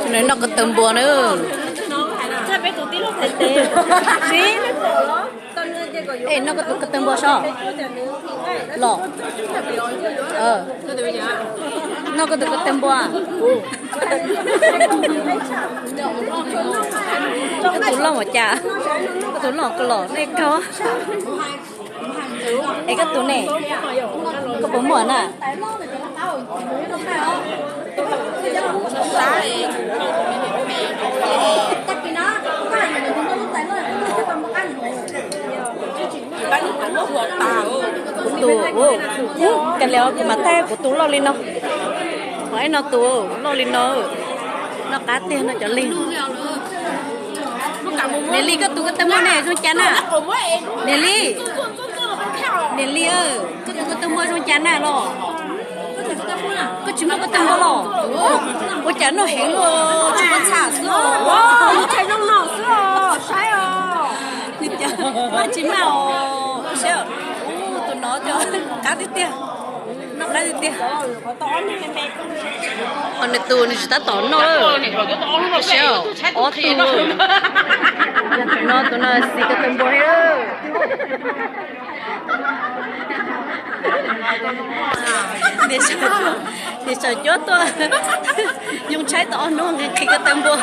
Nws noj ko taw npua na. Es noj ko taw npua sob. Los, noj ko taw npua. Koj tus loj ua cas? Koj tus loj koj los nej kawg. Es koj tus ne, koj puas muaj na? Kuv tus, ua, ua, ka li kuv mas thaij kuv tus loj li no. Ho ib no tus loj li no. Noj qab tiag no cov li. Niam Li, koj tus ko taw npua ne zoo cas na? Niam Li, niam Li, koj tus ko taw npua zoo cas na los? Koj tsis muaj ko taw npua los? Ua cas noj heev luaj, tsis muaj txhaj xwb os. Nws cas maj tsis maj os. Saib, tus no cov qab tiag tiag, noj qab tiag tiag. Ho nws tus nws tsis tab tom noj lawm. Saib, ob tug, tus no, tus no xis ko taw npua thiab. Niam Saum cuab tuaj, yoo tshaib tau ob hnub nqhis ko taw npua.